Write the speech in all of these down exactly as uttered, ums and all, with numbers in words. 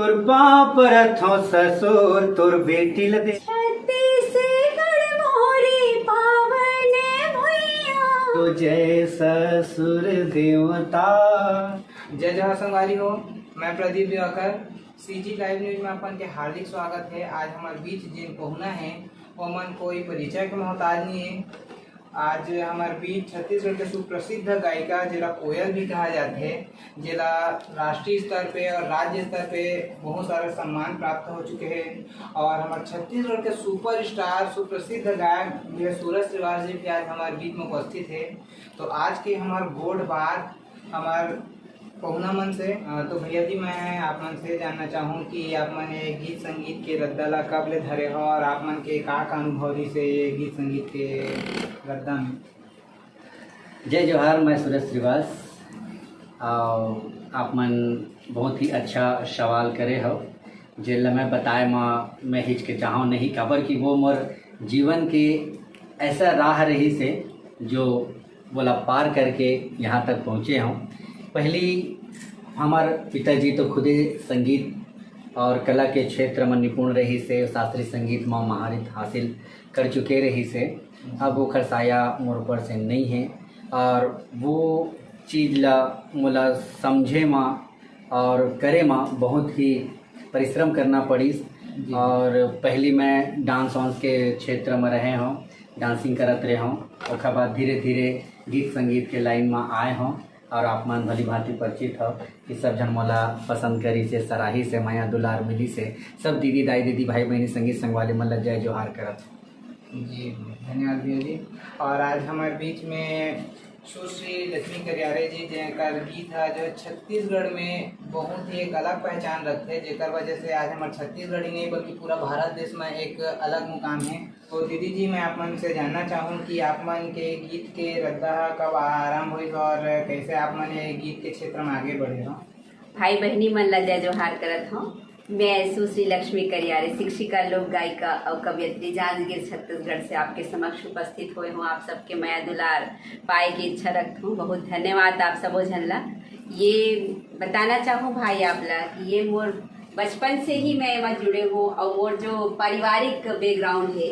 तोर पाँव परत हौं ससुर, तोर बेटी ल दे। छत्तीसगढ़ मोरे पावन भुइयां। तो जय ससुर देवता। जय जोहार संगवारी हो, मैं Pradeep Diwakar. CG live news में अपन के हार्दिक स्वागत है। आज हमारे बीच जिन पहुना है, ओमन कोई परिचय के मोहताज नहीं है। आज हमारे बीच छत्तीसगढ़ के सुप्रसिद्ध गायिका, जेला कोयल भी कहा जाथे, जेला राष्ट्रीय स्तर पे और राज्य स्तर पे बहुत सारे सम्मान प्राप्त हो चुके हैं और हमारे छत्तीसगढ़ के सुपरस्टार, सुप्रसिद्ध गायक जो है सूरज श्रीवास जी भी आज हमारे बीच में उपस्थित है। तो आज के हमारे गोठ बात हमार पहुना मन से। अ, तो भैया जी, मैं आप मन से जानना चाहूँ कि आप मन ये गीत संगीत के रद्दा ला कब ले धरे हो और आप मन के का का अनुभव रहिस हे ये गीत संगीत के रद्दा में? जय जोहार, मैं सुरेश श्रीवास। और आप मन बहुत ही अच्छा सवाल करे हो, जेला मैं बताए म मैं हिचकिचाहूँ नहीं, काबर कि वो मोर जीवन के ऐसा राह रहिस हे जो वोला पार करके यहाँ तक पहुँचे हौं। पहली, हमार पिताजी तो खुदे संगीत और कला के क्षेत्र में निपुण रहिस हे, शास्त्रीय संगीत में महारत हासिल कर चुके रहिस हे। अब ओखर साया मोर ऊपर से नहीं है और वो चीज ला मोला समझे में और करे में बहुत ही परिश्रम करना पड़िस। जी। और पहली मैं डांस वांस के क्षेत्र में रहे हौं, डांसिंग करत रहे हौं, ओकर बाद धीरे धीरे गीत संगीत के लाइन में आए हौं। और आप मन भली भांति परिचित हो कि सब झन मोला पसंद करिस हे, सराहिस हे, मया दुलार मिलिस हे। सब दीदी दाई, दीदी भाई बहनी, संगी संगवाली मन ला जय जोहार करत हौं। जी, धन्यवाद भैया जी। और आज हमारे बीच में सुश्री लक्ष्मी करियारे जी, जेकर गीत है जो छत्तीसगढ़ में बहुत ही एक अलग पहचान रखते, जेकर वजह से आज हमारे छत्तीसगढ़ ही नहीं बल्कि पूरा भारत देश में एक अलग मुकाम है। तो दीदी जी, मैं आप मन से जानना चाहूँ कि आप मन के गीत के रद्दा ह कब आरंभ होइस और कैसे आप मन ये गीत के क्षेत्र में आगे बढ़े हो? भाई बहनी मन ला जय जोहार करत हौं। मैं सुश्री लक्ष्मी करियारे, शिक्षिका, लोक गायिका और कवयित्री, जांजगीर छत्तीसगढ़ से आपके समक्ष उपस्थित होए हौं। आप सबके मया दुलार पाए के इच्छा रखत हौं। बहुत धन्यवाद आप सबो झन ला। ये बताना चाहूँ भाई आप ला कि ये मोर बचपन से ही मैं एमा जुड़े हौं और मोर जो पारिवारिक बैकग्राउंड है,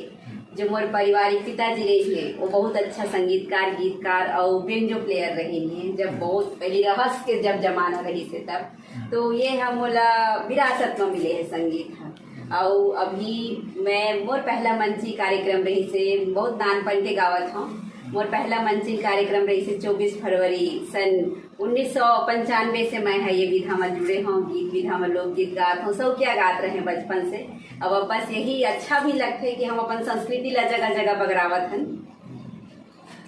जो मोर पारिवारिक पिताजी रहिन हे, वो बहुत अच्छा संगीतकार, गीतकार और बेंजो प्लेयर रहिन हे। जब बहुत पहली रहस के जब जमाना रहिस हे तब, तो ये ह मोला विरासत में मिले हे संगीत ह। और अभी मैं, मोर पहला मंची कार्यक्रम रहिस हे, बहुत नानपन के गावत हौं। मोर पहला मंची कार्यक्रम रहिस हे चौबीस फरवरी सन उन्नीस सौ पंचानवे से मैं ह ये विधा में जुड़े हौं, गीत विधा में लोकगीत गात हौं, शौकिया गात रहे बचपन से। अब बस यही अच्छा भी लगथे कि हम अपन संस्कृति ला जगह जगह बगरावत हन।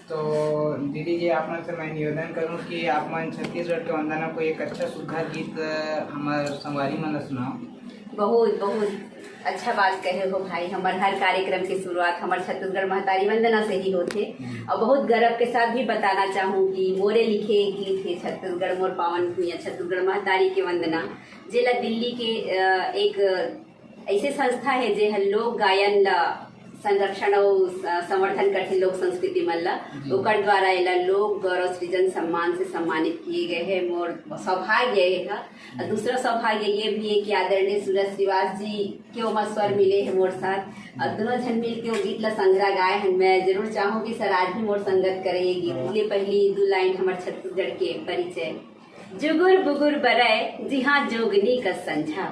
तो दीदी जी, आप मन से मैं निवेदन करूँ कि आप मन छत्तीसगढ़ के वंदना को एक अच्छा सुघर गीत, अ, हमार संगवारी मन ला सुनाओ। बहुत, बहुत अच्छा बात कहे हो भाई। हमर हर कार्यक्रम के शुरुआत हमर छत्तीसगढ़ महतारी वंदना से ही होथे। हम्म। और बहुत गर्व के साथ भी बताना चाहूँ कि मोरे लिखे एक गीत हे छत्तीसगढ़ मोर पावन भुइयां, छत्तीसगढ़ महतारी के वंदना, जेला दिल्ली के, अ, एक ऐसे संस्था हे जे ह लोक गायन ला संरक्षण अउ स-, संवर्धन करथे लोक संस्कृति मन ला। जी। ओकर द्वारा एला लोक गौरव सृजन सम्मान से सम्मानित किए गए हे। मोर सौभाग्य हे ह। और दूसरा सौभाग्य ये भी है कि आदरणीय सूरज श्रीवास जी के ओमा स्वर मिले हैं मोर साथ, और दोनों झन मिल के वो गीत ला संघरा गाए हैं। मैं जरूर चाहूँ कि सर आज भी मोर संगत करे ये गीत। हाँ। इसलिए पहली दो लाइन हमर छत्तीसगढ़ के परिचय। जुगुर बुगुर बरय जिहाँ जोगनी कस संझा,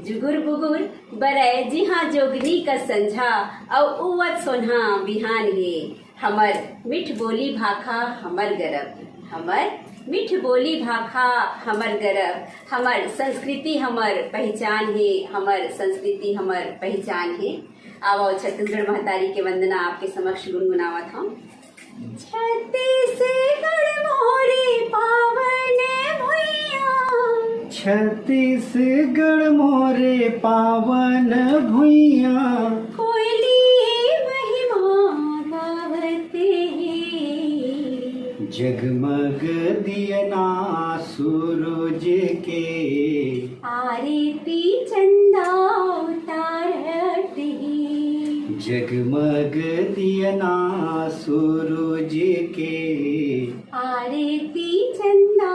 जुगुर बुगुर बरय जिहाँ जोगनी कस संझा, अउ उवत सोन्हा बिहान हे। हमर मिठ बोली भाखा हमर गरब, हमर मिठ बोली भाखा हमर गरब, हमर संस्कृति हमर पहचान हे, हमर संस्कृति हमर पहचान हे। आवो छत्तीसगढ़ महतारी के वंदना आपके समक्ष गुनगुनावत हौं। छत्तीसगढ़ मोरे पावन भुइयां। छत्तीसगढ़ मोरे पावन भुइयां। कोयली महिमा गावत हे। जगमग दियना सूरज के। आरती चंदा उतारत हे। जगमग दियना सूरज के। आरती चंदा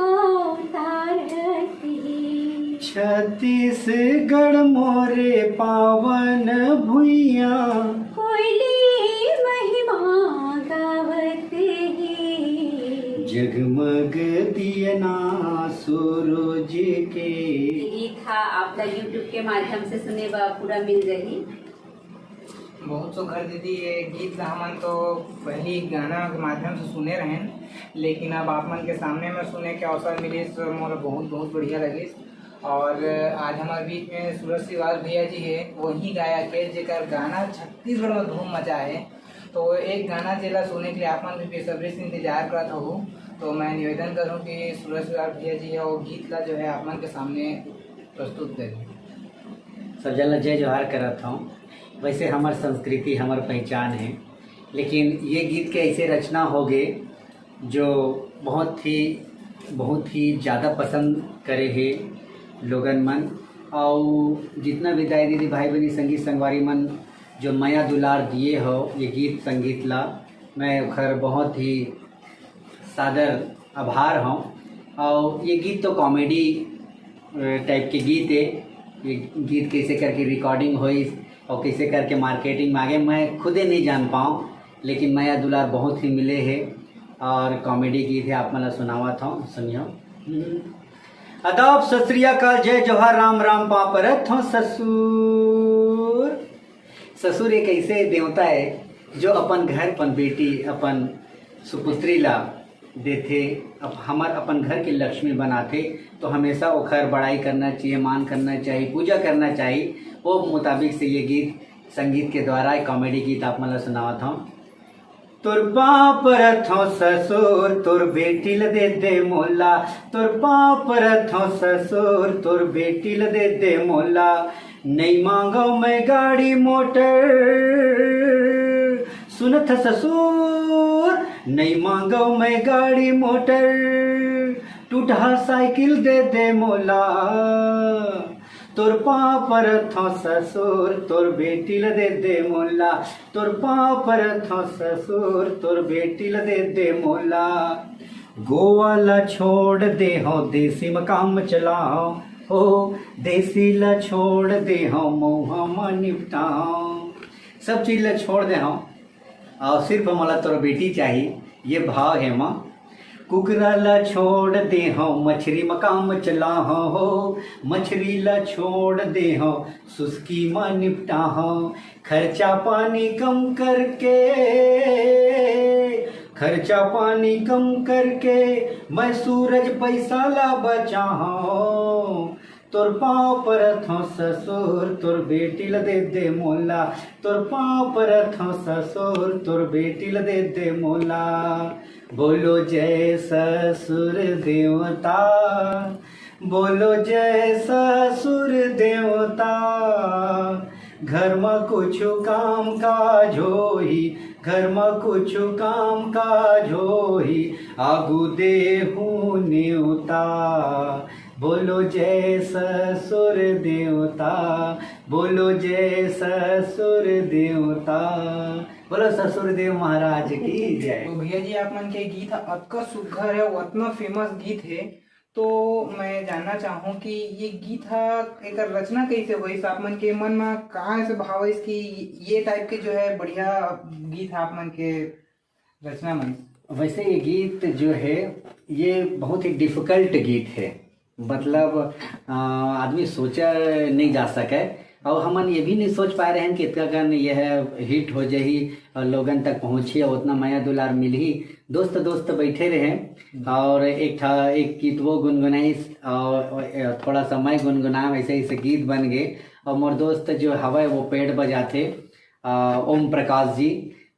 उतारत हे। छत्तीसगढ़ मोरे पावन भुइयां। कोयली महिमा गावत हे। जगमग दियना सूरज के। ये गीत हा आप ला YouTube के माध्यम से सुने बर पूरा मिल जाही। बहुत सुघर दीदी, ये गीत ला हमन तो पहली गाना के माध्यम से सुने रहेन, लेकिन अब आप मन के सामने में सुने के अवसर मिलिस, मोला बहुत बहुत बढ़िया लगिस। और आज हमारे बीच में सूरज सिवाल भैया जी है, वही गायक है जेकर गाना छत्तीसगढ़ में धूम मचा है। तो वो एक गाना जेला सुने के लिए आप मन भी बेसब्री से इंतजार करत हो, तो मैं निवेदन करूँ कि सूरज सिवाल भैया जी है वो गीत ला जो है आप मन के सामने प्रस्तुत करें। सब जन ला जय जोहार करत हूँ। वैसे हमर संस्कृति हमर पहचान है, लेकिन ये गीत के ऐसे रचना हो गए जो बहुत ही बहुत ही ज़्यादा पसंद करे हे लोगन मन। और जितना भी दाई दीदी भाई बहनी संगी संगवारी मन जो मया दुलार दिए हो ये गीत संगीत ला, मैं ओखर बहुत ही सादर आभार हूँ। और ये गीत तो कॉमेडी टाइप के गीत है। ये गीत कैसे करके रिकॉर्डिंग होइस और कैसे करके मार्केटिंग में आगे, मैं खुदे नहीं जान पाऊँ, लेकिन मया दुलार बहुत ही मिले है और कॉमेडी गीत है, आप मन ला सुनावत हूँ, सुनियो। आदाब, सत श्री अकाल, जय जोहार, राम राम, पाँव परत हूँ ससुर। ससुर एक ऐसे देवता है जो अपन घर, अपन बेटी, अपन सुपुत्री ला देथे, अब हमर अपन घर के लक्ष्मी बनाथे, तो हमेशा ओखर बड़ाई करना चाहिए, मान करना चाहिए, पूजा करना चाहिए। वो मुताबिक से ये गीत संगीत के द्वारा एक कॉमेडी गीत आप मन ला सुनावत हूँ। तोर पाँव परत हूँ ससुर, तोर बेटी ल दे दे मोला। तोर पाँव परत हूँ ससुर, तोर बेटी ल दे दे मोला। नई मांगव मैं गाड़ी मोटर, सुनत ससुर, नई मांगव मैं गाड़ी मोटर, टूटहा साइकिल दे दे मोला। तोर पाँव परत हूँ ससुर, तोर बेटी ल दे दे मोला। तोर पाँव परत हूँ ससुर, तोर बेटी ल दे दे मोला। गोवा ला छोड़ दे हूँ, देसी म काम चलाओ हो, देसी ला छोड़ दे हूँ, मऊहा म निपटाओ। सब चीज ला छोड़ दे हूँ और सिर्फ मोला तोर बेटी चाही, ये भाव है माँ। कुकरा ला छोड़ दे हूँ, मछरी म काम चला हूँ हो, मछरी ला छोड़ दे हूँ, सुस्की म निपटा हूँ। खर्चा पानी कम करके, खर्चा पानी कम करके, मैं सूरज पैसा ला बचा हूँ। तोर पाँव परत हूँ ससुर, तोर बेटी ल दे दे मोला। तोर पाँव परत हूँ ससुर, तोर बेटी ल दे दे मोला। बोलो जय ससुर देवता, बोलो जय ससुर देवता। घर म कुछु काम काज होही, घर म कुछु काम काज होही, आगू देहू नेवता। बोलो जय ससुर देवता, बोलो जय ससुर देवता। बोलो ससुर देव महाराज की जय। तो भैया जी, आप मन के गीत अतका सुघर है, उतना फेमस गीत है, तो मैं जानना चाहूँ कि ये गीत हा, एकर रचना कैसे होइस? आप मन के मन में कहाँ से भाव आइस कि ये टाइप के जो है बढ़िया गीत हा आप मन के रचना में? वैसे ये गीत जो है, ये बहुत ही डिफिकल्ट गीत है, मतलब अ, आदमी सोचा नहीं जा सके। और हमन ये भी नहीं सोच पाए रहे कि इतना कन यह हिट हो जाही और लोगन तक पहुँची और उतना मया दुलार मिलही। दोस्त दोस्त बैठे रहे और एक ठा एक गीत वो गुनगुनाइस और थोड़ा सा मैं गुनगुनाए, वैसे ऐसे गीत बन गए। और मोर दोस्त जो हवय वो पैड बजाथे, अ, ओम प्रकाश जी,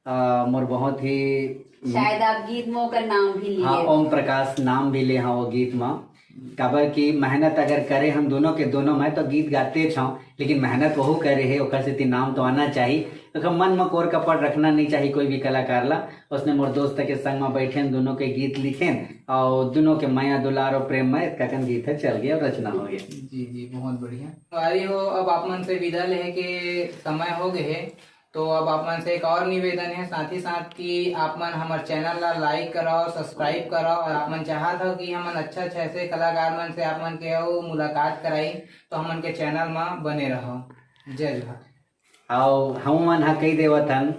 अ, मोर बहुत ही शायद आप गीत में ओकर नाम भी लिए। हाँ, ओम प्रकाश नाम भी ले हाँ वो गीत में। काबर कि मेहनत अगर करे हम दोनों के दोनों, मैं तो गीत गाते छाऊँ, लेकिन मेहनत वहू करे है, ओकर सेती नाम तो आना चाहिए। ओकर मन में कोर कपट रखना नहीं चाहिए कोई भी कलाकार ला। उसने मोर दोस्त के संग में बैठे हम दोनों के गीत लिखेन और दोनों के मया दुलार और प्रेम में ककन गीत है चल गया और रचना हो गया। जी जी, बहुत बढ़िया। संगवारी हो, अब आप मन से विदा लेहे के समय हो गए है, तो अब आप मन से एक और निवेदन है, साथ ही साथ कि आप मन हमर चैनल ला लाइक करव, सब्सक्राइब करव, और आप मन चाहत हो कि हमन अच्छा अच्छा ऐसे कलाकार मन से आप मन के अउ मुलाकात कराई, तो हमन के चैनल मा बने रहव। जय जोहार। आओ, हम मन हा कही देवत हन,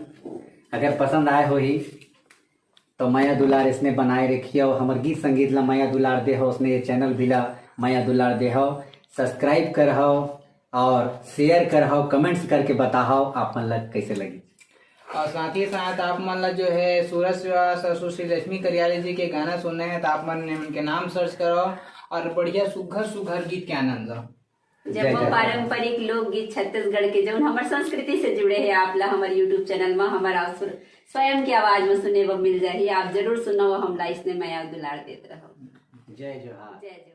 अगर पसंद आए होही तो मया दुलार इसने बनाए रखियो, हमर गीत संगीत ला मया दुलार देहो, उसने ये चैनल भी ला मया दुलार देहो, सब्सक्राइब करहो और शेयर करहो, कमेंट्स करके बताहो आप मन ला कैसे लगी। और साथ ही साथ आप मन ला जो है सूरज श्रीवास और सुश्री लक्ष्मी करियाली जी के गाना सुनना है तो आप मन उनके नाम सर्च करो और बढ़िया सुघर सुघर गीत के आनंद लो। जब वो पारंपरिक लोकगीत छत्तीसगढ़ के जौन हमर संस्कृति से जुड़े हैं, आप ला हमर यूट्यूब चैनल में हमर आसुर स्वयं की आवाज में सुने बर मिल जाही। आप जरूर सुनो, हमला इसने मया दुलार देत रहो। जय जोहार। जय जय।